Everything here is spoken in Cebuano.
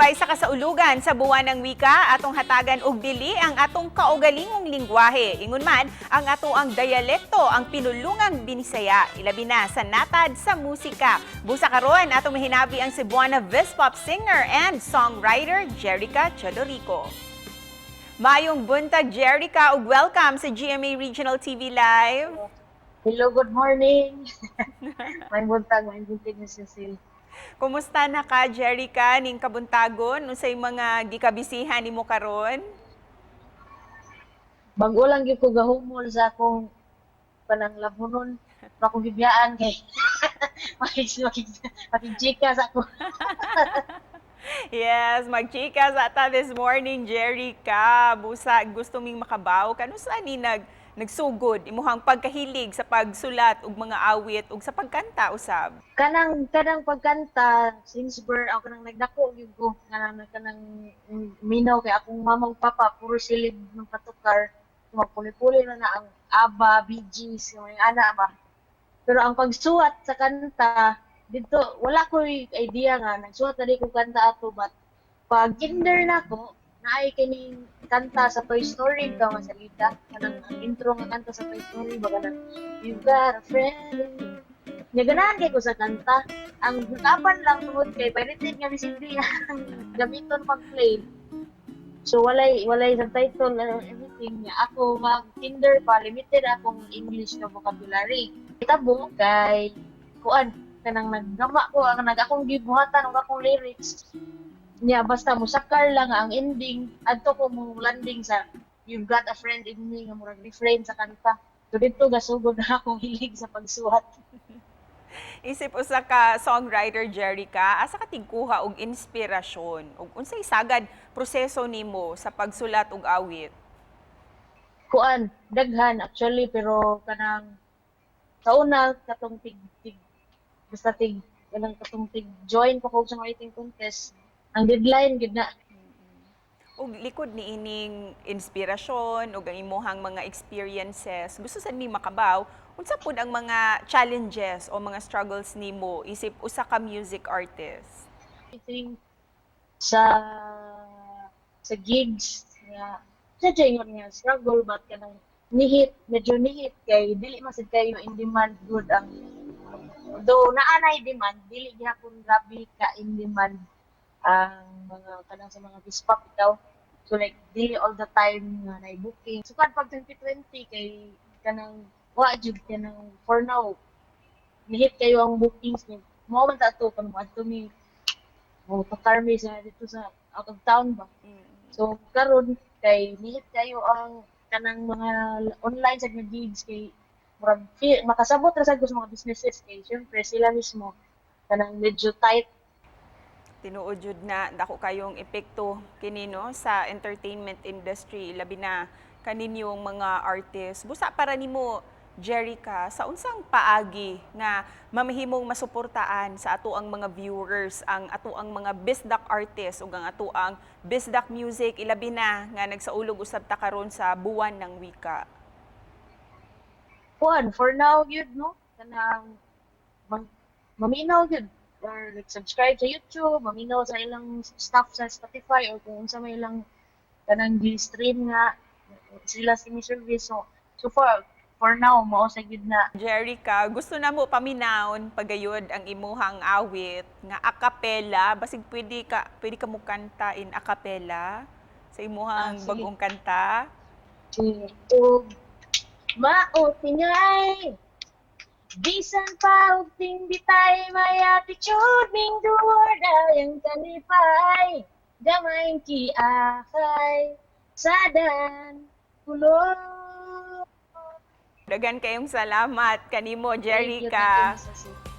Subay sa kasaulugan sa Buwan ng Wika, atong hatagan og dili ang atong kaugalingong lingwahe. Ingon man, ang atoang dialekto ang pinulungang Binisaya, ilabi na sa natad sa musika. Busa karon atong mahinabi ang Cebuana Vispop singer and songwriter Jerica Teodorico. Maayong buntag, Jerica, ug welcome sa GMA Regional TV Live. Hello, good morning. Maayong buntag, Miss Cecile. Kumusta na ka, Jerica, ning kabuntagon? Unsay mga gikabisihan nimo karon? Bag-o lang gyud ko gahumol sa akong panang labhonon. Akong gibiyaan kay makig-chika sa ako. Yes, magchika sa ta this morning, Jerica. Busa, gusto ming makabaw. Kanusa ni nagsugod imuhang pagkahilig sa pagsulat og mga awit ug sa pagkanta usab? Kanang pagkanta since birth ako, kanang nagdako gyud ko kanang minaw kay akong mama ug papa puro silid ng patukar. Magpuli-puli na na ang ABBA, Bee Gees, yung mga ana ba. Pero ang pagsuwat sa kanta dito, wala ko idea nga nagsuwat na di ko kanta ato, but pag kinder na ko, naay kining kanta sa Toy Story ka nga salita, kanang ang intro nga kanta sa Toy Story ba, kanang "You've Got a Friend." Nya ganahan kay ko sa kanta. Ang nakapan lang, tungod kay pirated nga CD ang gamiton pag-play. So walay subtitle, everything niya. Ako mag kinder pa, limited akong English na vocabulary. Itabo kay kuan, kanang naggama ko ang nag akong gibuhatan og akong lyrics. Niya basta musakar lang ang ending adto ko mo landing sa "You've Got a Friend in Me" nga murag refrain sa kanta. So dito gasugod na akong hilig sa pagsuwat. Isip usa ka songwriter, Jerica, asa ka tigkuha og inspirasyon? Ug unsay sagad proseso nimo sa pagsulat og awit? Kuan, daghan actually, pero kanang sa una katong tig tig basta tig kanang katong tig join pa ko sa writing contest, ang deadline gid na. Ug likod ni ining inspirasyon ug ang imuhang mga experiences, gusto sad mi makabaw, unsa pud ang mga challenges o mga struggles nimo isip usa ka music artist? I think sa gigs nga sa ingon nga struggle, but kanang nihit, medyo nihit kay dili man sad kayo in demand good ang, though naa nay demand, dili gihapon grabe ka in demand ang mga kanang sa mga vispop ikaw. So like dili all the time nga nay booking. So kan pag 2020 kay kanang wa jud, kanang for now nihit kayo ang bookings ni mo man ta ato kan moadto mi mo tukar mi sa dito sa out of town ba. So karon kay nihit kayo ang kanang mga online sa mga gigs kay murag makasabot ra sad ko sa mga businesses kay syempre sila mismo kanang medyo tight. Tinuod jud na dako kayong epekto kini, no, sa entertainment industry, labi na kaninyong mga artist. Busa para nimo, Jerica, sa unsang paagi nga mamahimong masuportaan sa ato ang mga viewers ang ato ang mga bisdak artists ug ang ato ang bisdak music, ilabi na nga nagsaulog usab ta karon sa Buwan ng Wika? Kuan, for now yun, no, kanang maminaw yun or like subscribe sa YouTube, maminaw sa ilang stuff sa Spotify or kung unsa may ilang kanang gi-stream nga sila streaming service. So far, for now, mao sa gyud na. Jerica, gusto na mo paminawon pagayod ang imuhang awit nga a cappella. Basig pwede ka mo kanta in a cappella sa imuhang Ah, sige. Bagong kanta. Ug mao tingay bisan pa og tingbitay, may attitude ming duwa, dayang kalipay, gamay kiakay sa dan kulon. Daghan kayong salamat kanimo, Thank you, Jerica. thank you, Miss Cecile.